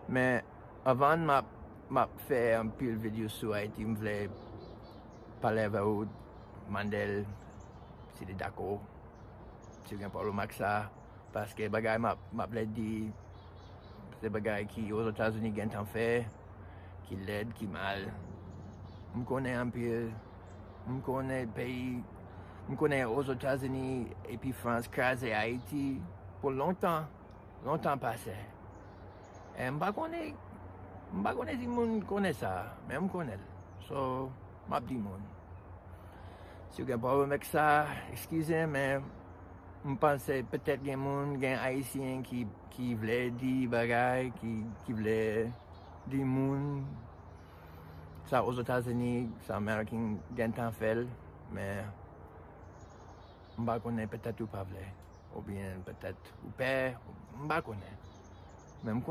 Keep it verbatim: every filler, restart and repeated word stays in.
Men anvan m ap, m ap fè anpil videyo sou Ayiti, m vle pale avè w, Mandel, si li dakò, si w gen pwoblèm ak sa, paske bagay m ap, m ap vle di, se bagay ki Ozetazini gentan fè, ki lèd, ki mal. M konnen anpil, m konnen peyi, m konnen Ozetazini epi Frans kraze Ayiti pou lontan, lontan pase. E m pa konnen, m pa konnen si moun konnen sa, men m konnen l. So, m ap di moun. Si w gen pwoblèm ak sa, eskize, men m panse petèt gen moun, gen Ayisyen ki, ki vle di bagay, ki, ki vle di moun sa Ozetazini, sa American gentan fè l, men m pa konnen, petèt ou pa vle, oubyen petèt ou pè, m pa konnen. Men m